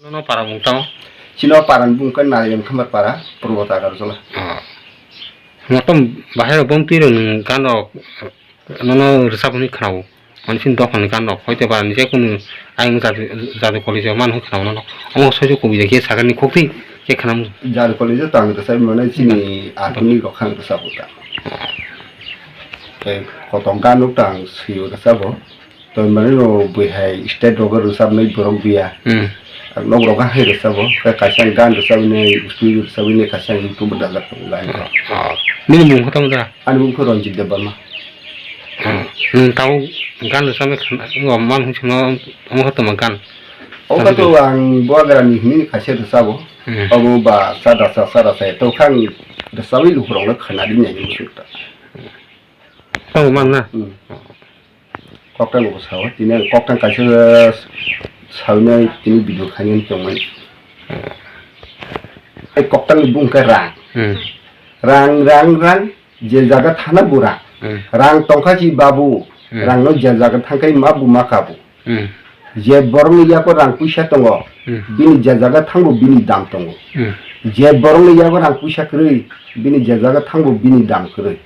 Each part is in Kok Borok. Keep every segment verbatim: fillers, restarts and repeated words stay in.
Nono para bung tamo? Chino para ni bung khe Narayan Khamar para, Purbo Takarjala. Ah. Motom bahai rok bom twi rok ni gan rok nono rwchapmani khwnao. Ani sini dophani gan rok, hoite ba ani je kunu ayang jadu, jadu college o manu khwnao nono. Omo soijo kubui je khe sakani khokti khe khwnam. Jadu college o tang rwchap mane chini atuni rok khang rwchap ta. Tei kotom gan rok tang swi rwchap o. Tei mane no bui hai state rogo rwchapnai borok biya. Hmm. Ang nok rogo hai rwchabo. Khe kaisa ang gan rwchabinai, studio rwchabinai kaisa ang YouTube dajak tongo gan. Ah, ah. Nini mung khe tamo da? Ani mung khe Ranjit Debbarma. Hmm. Nwng tamo gan rwchabnai khna-, wng man hwn sima omo khe tamo gan? O khe to ang Bubagrani hwnwi kaisa rwchabo. Hmm. Omo ba sada sa, sada sa to khe ang rwchabwi lukurokno khwnadi nai muchung ta. Tamo man na? Hmm. Koktang bo sao, tini ang koktang kaisa sawi nai tini video khainani tongmani. Ai koktang ni bung khe rang. Hmm. Rang, rang, rang, je jaga thana bo rang. Hmm. Rang tongkha si babu, hmm, rang no je jaga thangkhai ma bu ma kabu. Hmm. Je borok ni yago rang puisa tongo, hmm, bini je jaga thangbo bini dam tongo. Hmm. Je borok ni yago rang puisa kwrwi, bini je jaga thangbo bini dam kwrwi.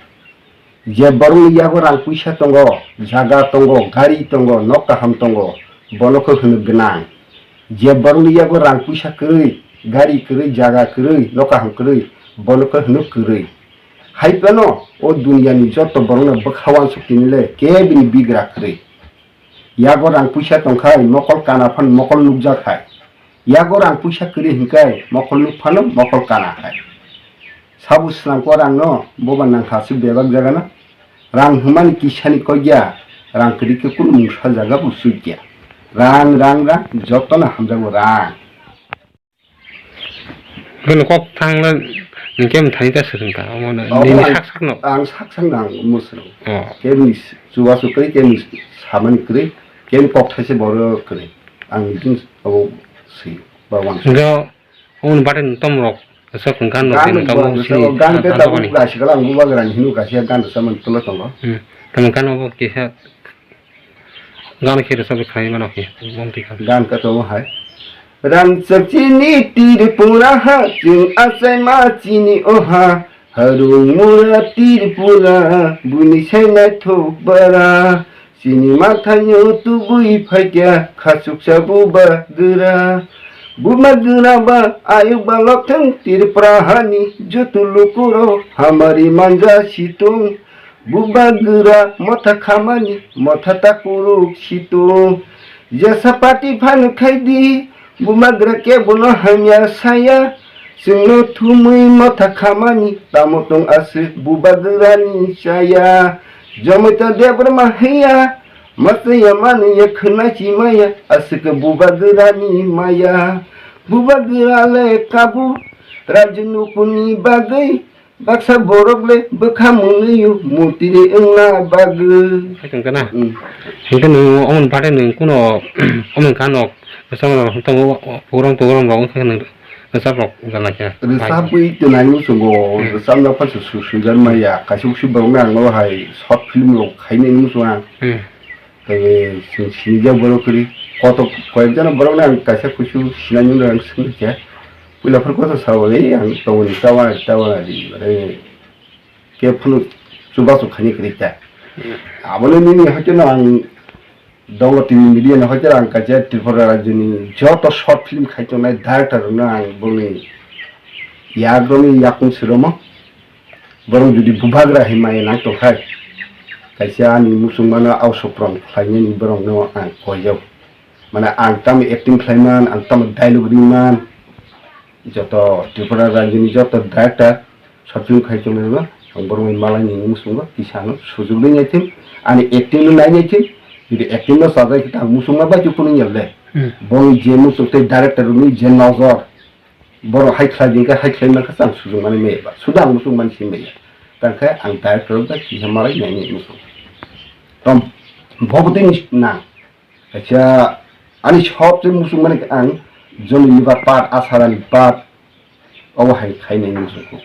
Je borokni yago rang puisa tongo, jaga tongo, gari tongo, nok kaham tongo, bono khe hwnwi gwnang. Je borokni yago rang puisa kwrwi, gari kwrwi, jaga kwrwi, nok kaham kwrwi, bono khe hwnwi kwrwi. Hai phano o duniyani joto borokno bwkha uansuk tini le kebo ni bigra kwrwi. Yago rang puisa tongkhai mokol kana phano mokol nukjak hai. Yago rang puisa kwrwi hinkhai mokol nuk phano mokol kana hai. Sabo swnamkha rangno boba nangkha aswk bebak jagano. Rang hwnmani kisani kok ya, rang kwrwi khe kunu mungsa jaga bo suk ya. Rang, rang, rang, jotono hamjago rang. Bono kok thangna hinkhe mwthangwi ta swrwng ta, omo no. Omo nini ang, sak sakno. Ang sak sakno ang omo swrwngo. Oh. Kebini chubachu kwrwi, kebini samani kwrwi, kebini kok thaise borok kwrwi. Ang nini obo swi ba uansuk. Hwnkhe omo ni bathai nwng tomrok aswk gan rok gan sini gan khe tabuk kaisa kala ang Bubagrani hino kaisa gan rwchapmani tolo tongo. Hmm. Tamo gan obo kisa Gan khe rwchapwi khlai mano khe, bumtwi kha. Gan khe tongo hai. Rangchak chini Tripura ha, chwng achaima chini o ha. Harung mura Tripura, buini sai naithok bara. Chini mathaino tubui phaikha, khachuksa Bubagra. Bubagra ba ayuk ba lokthang Tripura hani, joto lukurok hamari manja situng. Bubagra motha khamani, motha takuruk situng. Jesa party phano khaidi, Bubagra kebono hamya saya. Chwngno thumwi motha khamani, tamo tong aswk Bubagrani chaya. Jomoita Debbarma hiya, machaya manwi ya khwnachi maya, aswk Bubagrani maya. Bubagra le kabu, rajnukuni bagwi, baksa borok le bwkha mwnwi o murti le wngna bagwi. Hai tong kana? Hmm. Hinkhe nwng omo ni bathai nwng kuno omo ni kanok bwskango tongo, program togram rok wngkha nwng rwchap rok gana khe. Rwchapwi twnai muchungo, hmm, rwchapna phan su-, su-, suijar maya. Kaisa kusu borok no ang no hai short film rok khainai muchung ang. Hmm. Tei chwng sinijak borok kwrwi. Koto koyek jona borok no ang kaisa kusu sinani wngwi ang swngwi kha. Puila phuru koto sao, "Ei, ang tongoni tawa, tawa di, mane, ke phunu chubachu khaini kwrwi ta." Hmm. Abono nini hoite no ang Donglo T V media no hoite ang kaisa Tripura rajyoni joto short film khai tongnai director rokno ang boni yagroni yakung sromo. Borok jodi Bubagra hai maya nang tongkhai, kaisa ani muchungmano au sopron khlainani borokno ang koijak. Mane ang tamo acting khlaiman, ang tamo dialogue ringman, joto Tripura rajyoni joto director short film khai tongnairokno ang borokni malai ni muchungo kisa ano sujuk ringnaithim, ani acting no nainaithim, jodi acting no chajai khe ta ang muchungma bai khe phunukya le. Hmm. Boni je muchung tei director rokni je nojor, borok hai khlai di khe hai khlai mankha, ang sujung mani maya ba. Suda ang muchung mani si maya. Tang khe ang director rok bai kisa malai nai nai muchung. Tom bobotwi ni nang. Kaisa ani sobse muchung mani ang Johnny Lever part, Asarani part, obo hai khai nai muchung kho.